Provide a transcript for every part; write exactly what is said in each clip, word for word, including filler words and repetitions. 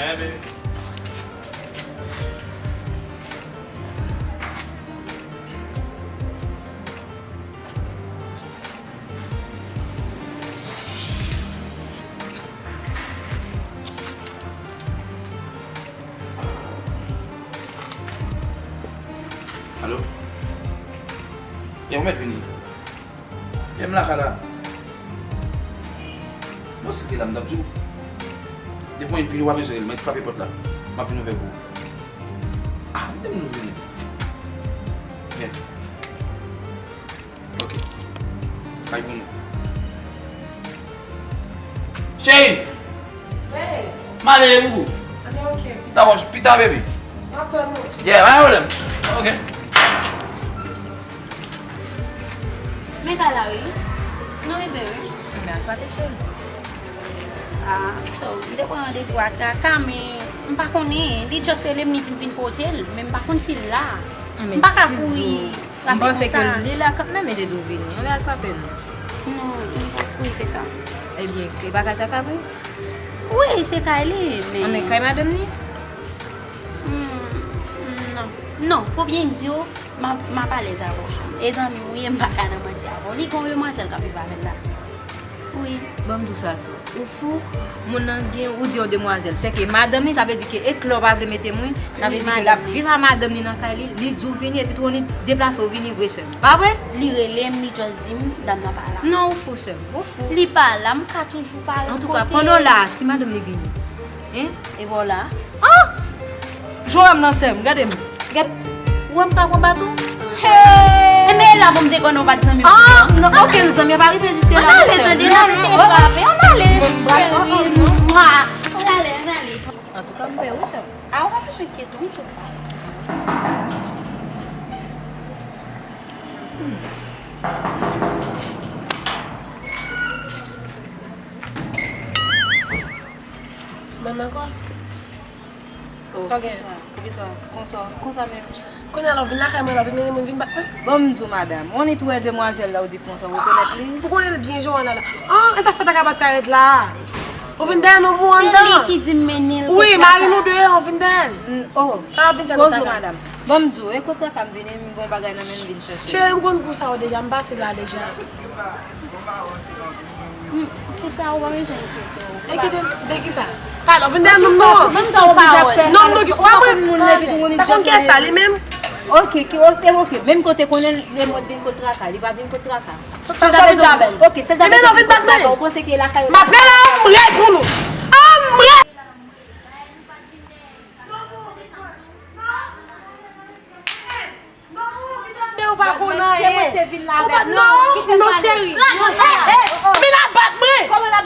Hey, baby. Alo? Ye, ou mèt vini. Ye, m lakay la. Bon, si te la, m t ap di w. Depi w vini, w pa bezwen rele, mwen ki frape pòt la. M ap vin ouvè pou ou. Ah, m te vin ouvri li. Byen. Ok. Kay pou nou. Cheri! Hey! M ale, boubou. Anben, ok. Pita, pita, baby. M ap tann ou. Yeah, pa gen pwoblèm. Ok. Men kay la, wi. Nou rive, wi. Men al frape, cheri. Ah, so, m te pran randevou a Traka, men m pa konnen. Li just rele m, li di m vin kote l, men m pa konn si l la. Ah, men m pa ka kouri. M panse ke li la kanmenm, li te di w vini. Anben al frape non. Non, m p ap kouri fè sa. Ebyen, e pa kay Traka vre? Wi, se kay li, men. Anben kay madanm li? Hmm, non. Non, pou byen di w, m ap, m ap alèz avè w, Cham. E zanmi m ou ye, m pa ka nan manti avè w. Li gen yon demwazèl k ap viv avè l la. Wi. Ban m di w sa, sè. Ou fou, moun nan gen, ou di yon demwazèl. Sèke madanm li, sa vle di ke e klè w pa vle mete m wi, sa vle di ke l ap viv a madanm li nan kay li, li di w vini, epi tou li deplase w vini vre, sè m. Pa vre? Li rele m, li just di m, dam nan pa la. Non, ou fou, sè m, ou fou. Li pa la, m ka toujou pa ret kote. Antouka, pandan w la a, si madanm li vini, hein? E bò la. Ah! Jan w wè m nan, sè m, gade m. Gad. Ou wè m ka pran baton? Hey! E men la pou m te konnen w pa t zanmi m. Ah, non, ok, nou zanmi, pa rive jis la. Ann ale, tande, n ap eseye frape. Ann ale, cheri. Ann ale, ann ale. Antouka, m pè wi, sè m. Ah, ou pa bezwen enkyete w, m tchoup. Manman kò. Oh, sa w gen? Poukisa? Poukisa? Konsa, konsa menm. Kounye a la w vin lakay mwen la, w vin mennen moun vin bat mwen? Bon, m di w, madanm, w konnen tou wè demwazèl la, w di konsa, w rekonèt li? M konnen l byen, Johanna la. Ah, e sa k fè Traka pa t ka ret la? Ou vin dèyè nou pou anndan. Se li ki di m mennen l. Wi, mari nou deyò, w vin dèyè l. Oh, sa l ap vin fè konsa, madanm. Bon, m di w, e kot Traka m vini, m gen yon bagay nan men m vin chèche. Cheri, m konn kou sa yo deja, m pase la deja. Hmm, se sa, ou pa bezwen enkyete w. Enkyete m de kisa? Pale, w vin dèyè nonm nou an. Nonm nou ki, w ap wè. Pa konn kè sa, li menm. Ok, ki, ok, ok. Menm kote konnen l, li mèt vin kot Traka, li pa vin kot Traka. Sa, sa, sa vin avè l. Ok, se l ta bezwen vin bat mwen. Ou panse ke lakay ou. M ap rele anmwey pou nou. Anmwey! Ou pa konn anyen. Ou pa, non, non, cheri. Hey, hey, men l ap bat mwen.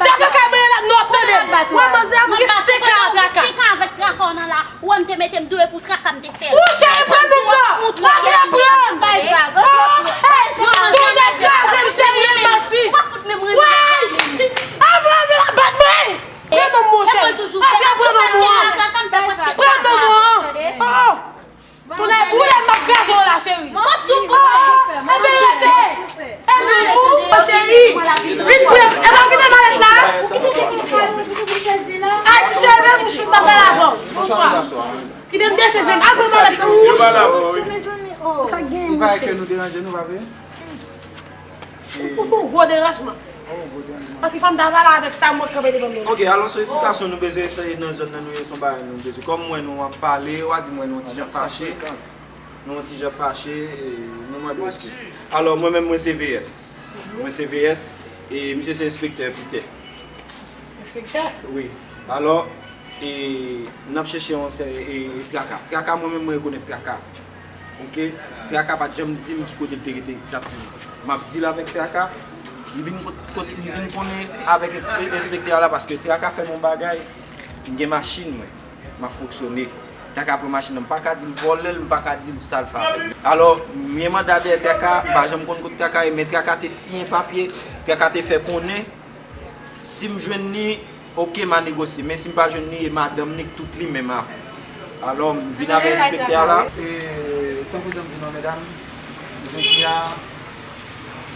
Devan kay mwen la, nou ap tande. Wè manzè ap gen senk an avèk Traka. Ou wè m te mete m dwe pou Traka, m te fè l. Ou cheri pran nou pran. Ou tande pran. Tonnè kraze m cheri, e manti. Woy! Apre men l ap bat mwen. Pran non monchè. Pati a pran non mwen. Pran non mwen. Oh. Tonnè boule m ap kraze w la cheri. Oh. Anben rete. Anben ou cheri. Vin pran. E pa kite malèt la. Ay ti cheve pou chout m ap pale avè w. Bonswa. Kite m deseze m. Al pran malèt la. Sa gen monchè. Ou fè yon gwo deranjman. Paske fò m ta pale avèk sa m wè k kanpe devan m nan. Ok, alò se esplikasyon nou bezwen eseye nan zòn nan nou ye, se yon bagay nou bezwen. Kòm m wè nou ap pale, w a di m wè nou yon ti jan fache. Nou yon ti jan fache, e, nou mande w eskiz. Alò, mwen menm, mwen se V S. Mwen se V S, e misye se enspektè Pitè. Enspektè? Wi. Alò, e, n ap chèche yon sè, e, Traka. Traka, mwen menm, mwen rekonèt Traka. Ok? Traka pa t janm di m ki kote l te rete egzakteman. M ap deal avèk Traka. M vin kot, kot, m vin konnen avèk ekspe-, enspektè a la paske Traka fè m yon bagay. M gen machin mwen. M ap fonksyone. Traka pran machin nan, m pa ka di l vòlè l, m pa ka di l sa l fè avè l. Alò, m gen manda dèyè Traka, m pa janm konn kote Traka ye, men Traka te siyen papye, Traka te fè konnen, si m jwenn li, oke, m a negosye, men si m pa jwenn li, e madanm li k tout li menm a. Alò, m vin avè enspektè a la. E, tankou jan m di nou, medam, jodi a,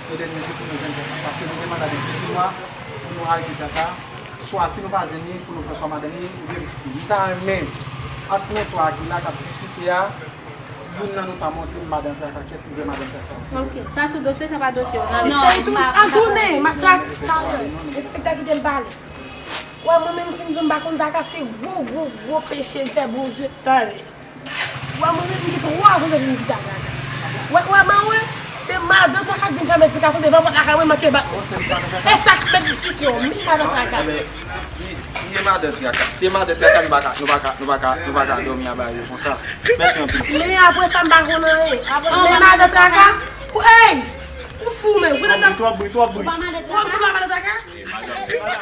se dènye jou pou nou jwenn Traka, paske nou gen manda depi sis mwa pou nou arete Traka. Swa si nou pa jwenn li pou nou pran swa madanm li, oubyen pitit li. M ta renmen, ant nou twa ki la k ap diskite a, youn nan nou ta montre m madan Traka, kiyès ki vrè madan Traka. Ok, sa sou dosye, sa pa dosye w, n ale. Non, cheri, tou, m pa, m pa tounen, m ap talè. Enspektè kite m pale. Wè, mwen menm, si m di w m pa konn Traka, se gwo, gwo, gwo peche m fè Bondye talè. Wè, mwen menm, m gen twa zan depi m kite Traka. Wè, wè, man, wè, se madan Traka k vin fè m esplikasyon devan pòt lakay mwen, manke bat mwen. E sa k mèt diskisyon, m ki madan Traka. Enben, si, si e madan Traka, si e madan Traka, nou pa ka, nou pa ka, nou pa ka, nou pa ka dòmi anba yo konsa. Mèsi anpil. Men apre sa, m pa konn anyen. Apre, men madan Traka, ou, ey, ou fou menm. Twòp bri, twòp bri, twòp bri. Ou pa madan Traka? Ou pa madan Traka?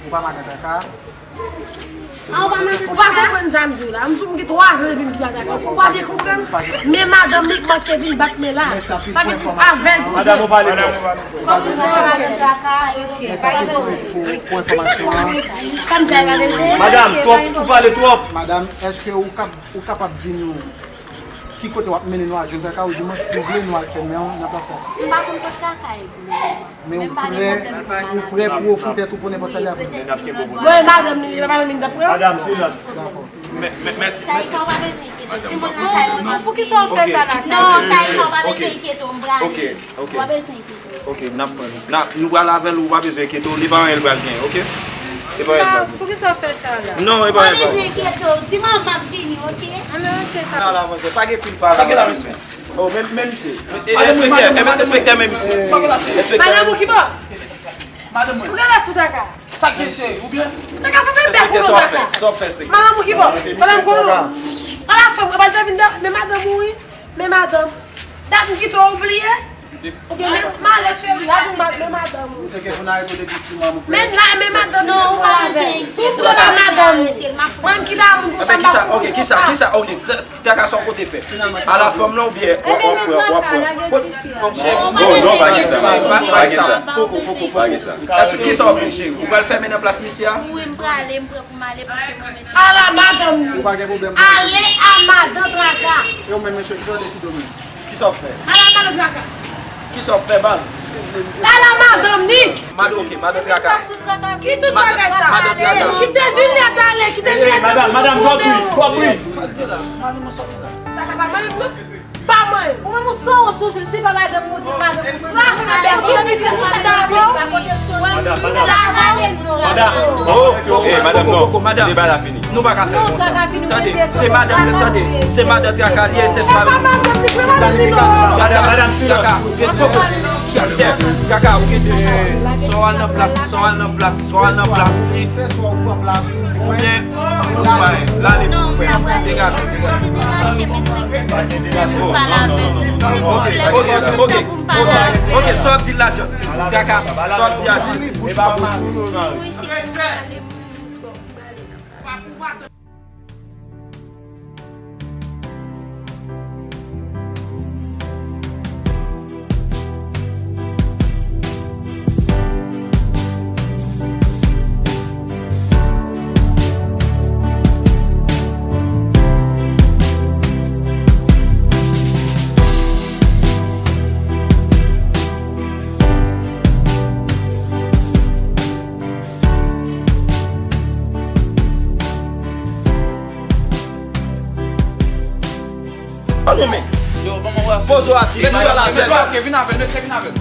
Ou pa madan Traka. Ou pa konprann sa m di w la. M di w m gen twa zan depi m kite Traka. Ou pa byen konprann? Men madanm li k manke vin bat men la. Sa vle di avè l pou jwe. Madanm, ou pale twòp. Kòman sa va, madan Traka? Ok. Sa m di a la verite. Madanm, twòp, ou pale twòp. Madanm, èske ou kab Ou kapab di nou ki kote w ap mennen nou al jwenn Traka, oudimwens ou vle nou al fè men an nan plas Traka? M pa konn kot Traka ye pou le moman. Men ou prè, ou prè pou ofri tèt ou pou nenpòt sa li ap vle? Bon, e madanm li, e pa madanm li n t ap pran? Madanm, silans. Dakò. Mèsi, mèsi. Sa e sa w pa bezwen enkyete w. Timoun nan chaje. Poukisa w fè sa la? Non, sa e sa w pa bezwen enkyete w, m prale. Ok, ok. W pa bezwen enkyete w. Ok, n ap pran li. N ap, nou pral avè l, ou pa bezwen enkyete w, li pa anyen l pral genyen, ok? Li pa anyen l pral genyen. Poukisa w fè sa la? Non, li pa anyen l pral genyen. Pa bezwen enkyete w, di manman m ap vini, ok? Ann ale sa. Sa la, manzè, pa gen pil pale la, mesye. Oh, men, men misye. E, enspektè, enspektè, men misye. Enspektè, men misye. Madanm ou ki bò? Madanm mwen. Ou gen lè fou Traka? Sa k gen cheri, ou byen? Traka pa fè bèk ou non Traka. Sa w fè, enspektè? Madanm ou ki bò? Madanm konnen. Ala fanm, ou pa t vin men madanm ou wi. Men madanm. Dat m kite w oubliye? Oubyen men m ale cheri, al jwenn men madanm ou. Ou te gen pou n arete w depi sis mwa, mon frè. Men la, men madanm ou. Non, ou pa bezwen. Tout dwa madanm ou. Mwen m ki la moun pou sa m pa pou. Ok, kisa, kisa, ok, Traka sa w konte fè? Ala fanm lan oubyen w ap pran, w ap pran. Oh, non, pa gen sa, pa gen sa. Poko, poko, poko. Èske kisa w vle cheri? Ou pral fèmen nan plas misye a? Wi, m prale, m pran pou m ale paske mwen menm. Ala madanm li. Ou pa gen pwoblèm. Ale a madan Traka. E ou menm, mesye, kisa w deside ou menm? Kisa w fè? Ala madan Traka. Kisa w fè, baz? Ala madanm li. Madan, ok, madan Traka. Ki tout bagay sa? Madan Traka. Kite Juliette ale, kite Juliette. Madanm, madanm, twòp bri, twòp bri. Traka pa manyen m non. Pa manyen. Ou menm ou sanwont toujou, li di pa madanm ou, di madanm ou. Madanm, madanm. Madanm, oh, ok, madanm, non. Deba la fini. Nou pa ka fè konsa. Tande, se madan, tande, se madan Traka li ye, se sa. Madan, madan, silans. Kaka, ou gen de chwa. Kaka, ou gen de chwa. Swa w al nan plas, swa w al nan plas, swa w al nan plas li. Oubyen, ou pa la ale pou fè. Degaje, degaje. Ok, ok, ok. Ok, sa w ap di la, Justin. Kaka, sa w ap di a di. Poze w atis, mesye, mesye, ok, vin avè l, mesye, vin avè l.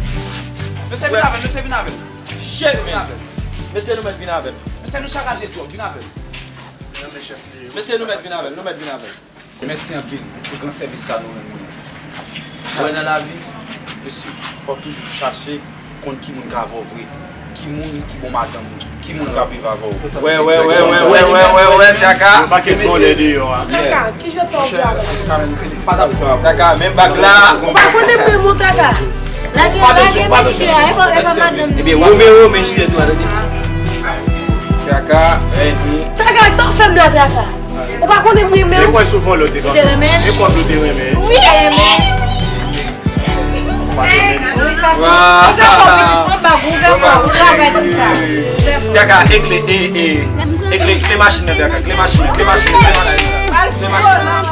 Mesye, vin avè l, mesye, vin avè l. Shit, man. Mesye, nou mèt vin avè l. Mesye, nou sakaje twòp, vin avè l. Mesye, nou mèt vin avè l, nou mèt vin avè l. Mèsi anpil pou gran sèvis sa nou rann mwen. Ou wè nan lavi, mesye, fò w toujou chache konn ki moun k avè w vre, ki moun ki bon madanm ou, ki moun k ap viv avè w. Wè, wè, wè, Traka. Yon pakèt vòlè deyò a. Traka, ki jwèt sa w jwe avè l? Traka, menm bag la. Ou pa konnen m renmen w, Traka. Lage, lage mesye a, e pa, e pa madanm li. Ebyen, Romeo, men Juliette, nou tande. Traka, e di. Traka, sa w fè m la, Traka? Ou pa konnen m renmen w? E kwè sou vòlè w te renmen? Ou te renmen? E kwè w te renmen? Wi, renmen. Ou pa renmen? Wi, sa se. Ou fè kò pitit nan bag ou, ou fè kò, ou travay pou sa. Traka, e kle, e, e, e kle, kle machin nan, Traka, kle machin nan, kle machin nan, kle machin nan, kle machin nan.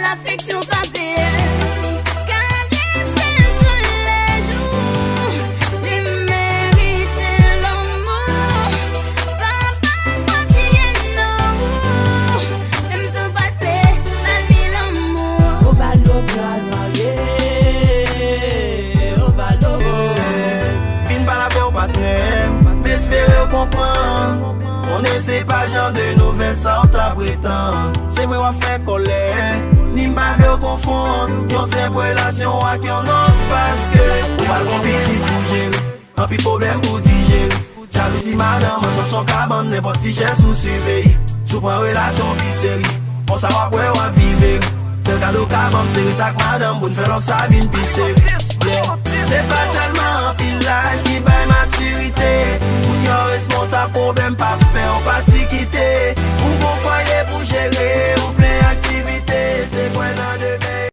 Afeksyon pa peye. Karese l toulejou. Li merite lanmou. Papa l kontinye nan ou. Menm si w pa t vle, ba li lanmou. Obalo pral marye. Obalo. Vin pale avè w patnè m. M espere w konprann. Konnen se pa jan de nouvèl sa w ta pretann. Se vre w ap fè kòlè. Ni m pa vle w konfonn yon senp relasyon ak yon nòs, paske ou pral gon pitit pou jere. Anpil pwoblèm pou dijere. Jalouzi madanm, ansanm s on kabann, nenpòt ti jès ou siveye. Si w pran relasyon pi serye, konsa w ap wè w ap viv ere. Sèl kado w ka ban m se ret ak madanm pou n fè lòv sa vin pi serye. Yeah. Se pa sèlman anpil laj ki bay matirite. Moun yo responsab pwoblèm pa